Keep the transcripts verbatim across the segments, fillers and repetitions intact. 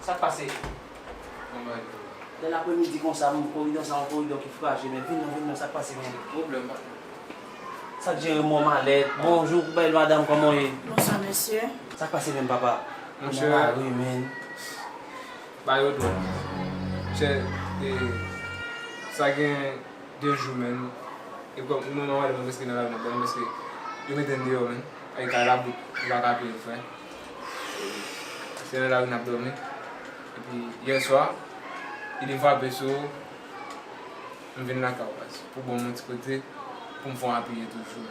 Sa k pase? Lè lapremidi konsa, m koridò sa, yon koridò ki fraje, men vin non, vin non, sa k pase, men? Pwoblèm, patnè. Sa k jere mò malèt? Bonjou, bèl madanm, kòman w ye? Bonswa, mesye. Sa k pase, men, papa? Monchè, nan lari, men. Ba yo dwòl. Monchè, e, sa gen de jou, men. E kòm mwen, mwen, mwen, prèske nan lari, mwen, prèske yo mete n deyò, men. Ay, kay la bout, ou pa ka peye, frè. Se nan lari n ap dòmi. Epi, yè swa, li vin frape sou ou. M vin lakay ou, baz, pou ban m yon ti kote, pou m fè yon apiye toujou.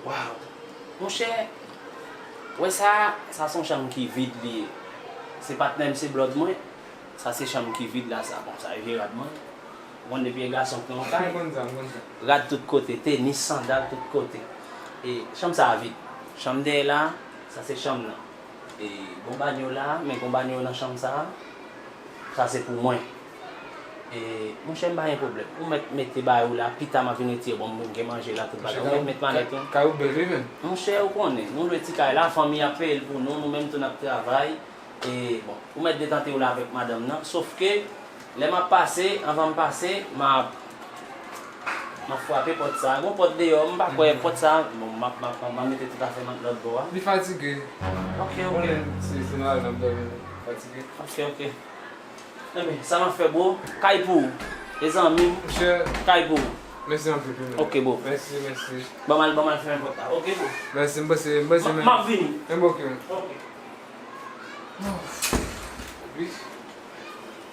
Waw! Monchè, wè sa, sa se yon chanm ki vid li ye. Se patnè m, se blòd mwen. Sa se chanm ki vid la, sa. Bon, sa e vye rad mwen. Ou konn depi e gason k nan yon kay. M konn sa, m konn sa. Rad tout kote, tenis, sandal tout kote. E chanm sa a vid. Chanm dèyè la, sa se chanm nan. E gon banyo la, men gon banyo nan chanm sa a, sa se pou mwen. E, monchè, m pa gen pwoblèm. Ou mèt mete bagay ou la, pita m ap vin retire, bon, m gen manje la, tout bagay. Ou mèt met malèt ou. Kay ou bèl, wi, men. Monchè, ou konnen, nou lwe ti kay la, fanmi ap peye l pou nou, nou menm tou n ap travay. E, bon, ou mèt detante w la avèk madanm nan. Sòf ke, lè m ap pase, anvan m pase, m ap, m ap frape pòt sa. Gon pòt deyò, m pa kwè pòt sa. Bon, m ap, m ap, m ap mete tout afè m lòt bò a. Li fatige. Ok, ok. Konnen se, se nan lari n ap dòmi, fatige. Ok, ok. Enben, sa m ap fè, bro? Kay pou ou. E zanmi m. Monchè. Kay pou ou. Mèsi anpil, wi, men. Ok, bro. Mèsi, mèsi. Ban m al, ban m al fèmen pòt la. Ok, bro. Mèsi, m pase, m pase, men. M ap vini. Enben, ok, men. Ok. Wi.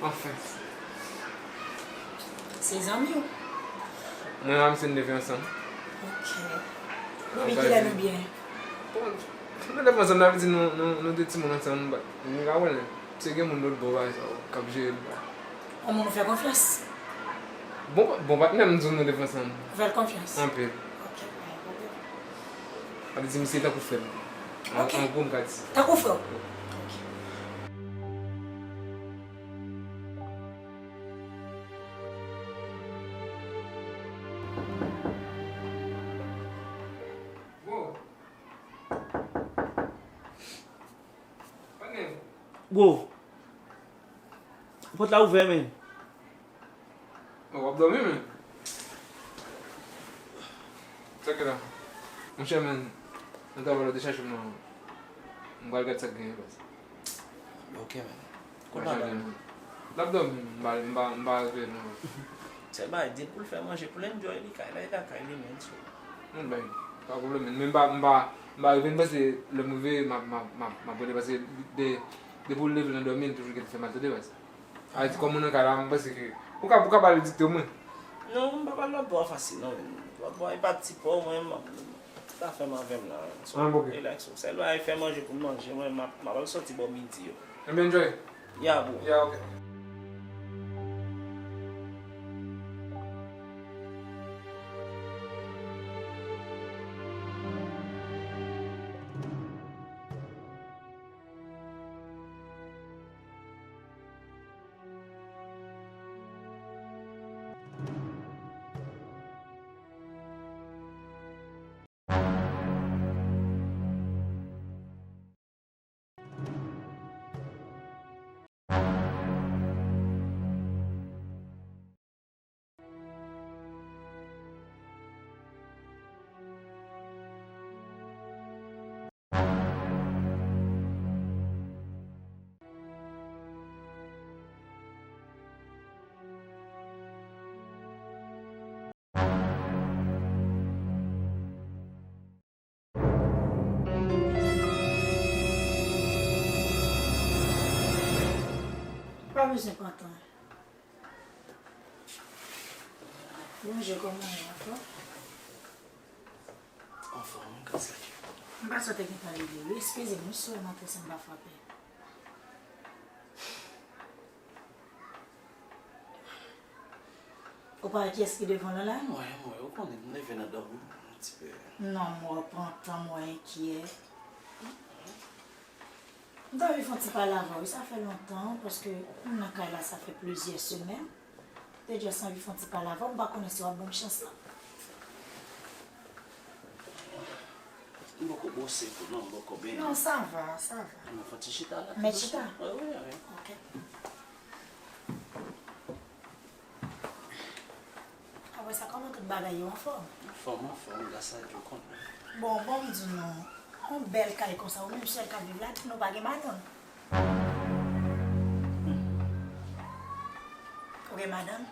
Anfen. Se zanmi w? Mwen ak misye n leve ansanm. Ok. Depi kilè nou byen? Bon, nou leve ansanm, sa vle di nou, nou, nou te timoun ansanm, but nou ka wè l. Se gen moun lòt bò bagay sa yo k ap jere l. Yon moun ou fè konfyans? Bon, bon patnè m, m di w nou leve ansanm. Ou fè l konfyans? Anpil. Ok, pa gen pwoblèm. Sa vle di misye tankou frè m. Ok. An gwo m ka di. Tankou frè w? Ok. Bro, pòt la ouvè, men. Oh, w ap dòmi, men. Sa k la? Monchè, men, nan travay la, te chache m nan. M pral gad sa k genyen, baz. Ok, men. Kote madanm nan? L ap dòmi, men. M pa, m pa, m pa reveye l, non. Sèl bagay, di l pou l fè manje, pou l enjoy li kay la, e lakay li, men, so. Non, ben, pa pwoblèm, men m pa, m pa, m pa rive, m panse lè m rive, m ap, m ap, m ap, m ap rele, paske de, depi w leve nan dòmi, l toujou gen fè mal tande, baz. A di kòm ou nan kay la, m panse ke ou ka, ou ka pale dikte mwen. Non, m pa pale lòt bò a fasil, non, men. Lòt bò a, e pa ti pò, mwen, m ap, tout afè m avè m la, men. So, relax, sèl bagay, fè manje pou m manje, mwen, m ap, m ap al sòti bò midi yo. Enben, enjoy. Yeah, bro. Yeah, ok. Pa bezwen pran tan. Bonjou, kòman w ye ankò? Anfòm, wi, gras a Dye. M pa swete gentan leve wi. Eskize m, wi, si w wè m antre san m pa frape. Ou pa wè kiyès ki devan w lan la? Mwen, mwen, ou konnen, m leve nan dòmi, yon ti pe. Non, m wè w pran tan, m wè w enkyè. M t anvi fè yon ti pale avè w, wi, sa fè lontan, paske m nan kay la, sa fè plizyè semèn. M te just anvi fè yon ti pale avè w, m pa konnen si w ap ban m chans lan. M poko Ou se pou non, m poko benyen. Non, sa va, sa va. Mwen fò ti chita la. Mèt chita? Wi, wi, wi. Ok. Apre sa, kòman tout bagay yo anfòm? Anfòm, anfòm, gras a Dye, ou konnen. Bon, bon, m di nou, yon bèl kay konsa, ou menm sèl k ap viv la, di nou pa gen madanm. Ou gen madanm?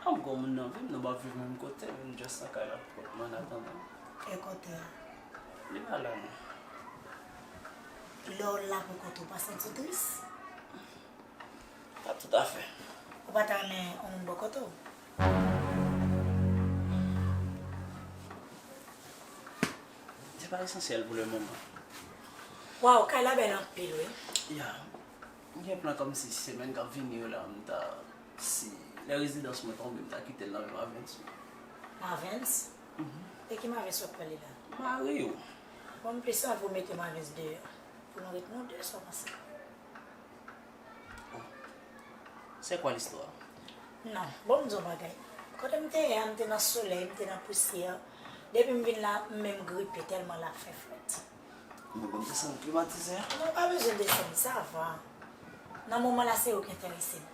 An gwo moun nan vi m, nou pa viv menm kote, men just nan kay la, an atandan. E kote a? Li pa la, non. Lè w la pou kont ou, ou pa santi w tris? Pa toutafè. Ou pa ta renmen yon moun bò kote w? Se pa esansyèl pou le moman. Waw, kay la bèl anpil, wi. Ya. M gen plan kòmsi semèn k ap vini yo la, m ta, si lè rezidans mwen tonbe, m ta kite l nan men Mavens. Mavens? Mhm. E ki Mavens w ap pale la? Mari w. Bon, m plis anvi w mete Mavens deyò. Pou nou ret nou de, sa w panse? Oh. C'est quoi l'histoire? Non, bon, m di w bagay. Kote m te ye a, m te nan solèy, m te nan pousyè. Depi m vin la, m menm gripe tèlman la fè frèt. Mwen menm desann klimatizè a. Non, pa bezwen desann, sa va. Nan moman la, se ou ki enterese m.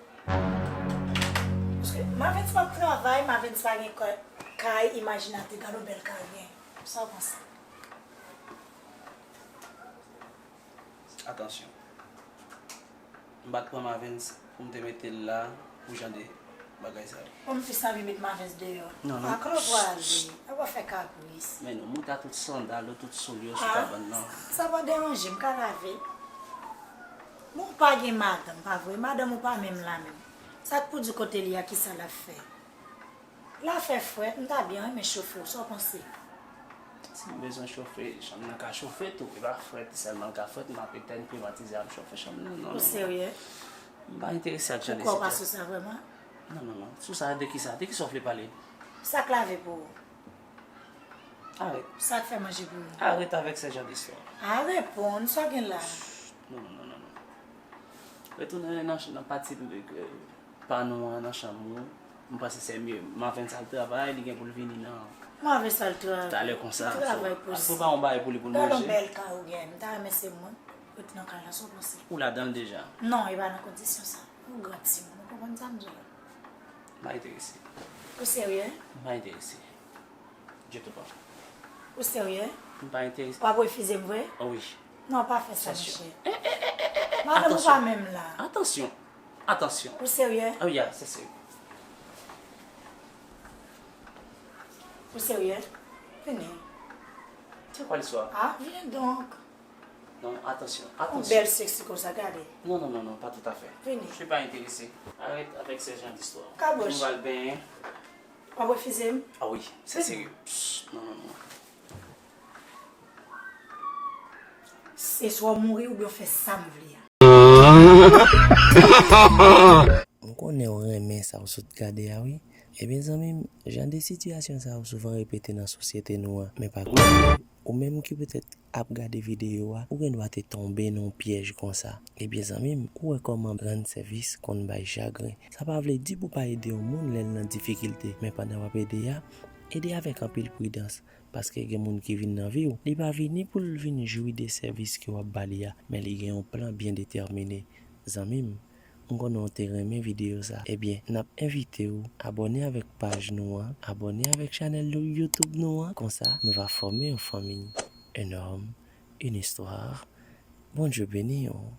Paske Mavens p ap travay, Mavens pa gen kay, kay, imajinatè, gade yon bèl kay gen. Sa w panse? Atansyon. M pa t pran Mavens pou m te mete l la pou jan de bagay sa yo. Bon, m plis anvi met Mavens deyò. Non, non. Ak lè w prale, w ap fè kapris. Men nou, moute a tout sandal yo, tout soul yo sou kabann nan. Sa pa deranje m, m ka lave l. Bon, ou pa gen madanm, pa vre? Madanm ou pa menm la menm. Sa k pou di kote li a, kisa l ap fè? La fè frèt, m ta byen renmen chofe w, sa w panse? Si m bezwen chofe, chanm nan ka chofe tou, e pa frèt sèlman l ka frèt, m ap etèn klimatizè a, m chofe chanm nan, non, non. Ou serye? M pa enterese ak jan de sitiyasyon. Ou kwè w pa sou sa vrèman? Non, non, non. Sou sa, de kisa? De kisa w vle pale? Sa k lave pou ou? Arèt. Sa k fè manje pou ou? Arèt avèk se jan de istwa. A reponn, sa w gen la? Non, non, non, non, non. Retounen nan, nan pati, euh, pa nou an, nan chanm ou. M panse se mye. Mavens al travay, li gen pou l vini nan... Mavens al travay. Talè konsa. Li travay pou li. Prepare yon bagay pou li pou l manje. Gade yon bèl kay ou gen. M ta renmen se mwen. Rete nan kay la, sa w panse? Ou ladan l deja? Non, e pa nan kondisyon sa. Ou gran timoun, ou konprann sa m di w la? M pa enterese. Ou serye? M pa enterese. Ditou pa. Ou serye? M pa enterese. W ap refize m vre? Oh wi. Non, pa fè sa, monchè. Madanm ou pa menm la. Atansyon. Atansyon. Ou serye? Oh yeah, se serye. Ou serye? Vini. C'est quoi l'histoire? Ah, viens donc. Non, atansyon, atansyon. Yon bèl seksi konsa, gade. Non, non, non, non, pas tout à fait. Vini. Je suis pas intéressé. Arrête avec ce genre d'histoire. Kabòch. Nou pral benyen. W ap refize m? Ah wi, se serye. Psst, non, non, non. Se swa w mouri oubyen w fè sa m vle a. M konnen w renmen sa w sot gade a, wi. Ebyen, zanmi m, jan de sitiyasyon sa yo souvan repete nan sosyete nou an. Men pa koute, ou menm ki petèt ap gade videyo a, ou gendwa te tonbe nan yon pyèj konsa. Ebyen, zanmi m, ou wè kòman rann sèvis konn bay chagren. Sa pa vle di pou w pa ede yon moun lè l nan difikilte, men pandan w ap ede a, ede avèk anpil pridans, paske gen moun ki vin nan vi w, li pa vini pou l vin jwi de sèvis ke w ap ba li a, men li gen yon plan byen detèmine. Zanmi m, m konnen w te renmen videyo sa. Ebyen, n ap envite w abòne avèk paj nou an, abòne avèk chanèl nou YouTube nou an. Konsa, nou va fòme yon fanmi. Un homme, une histoire. Bondye beni w.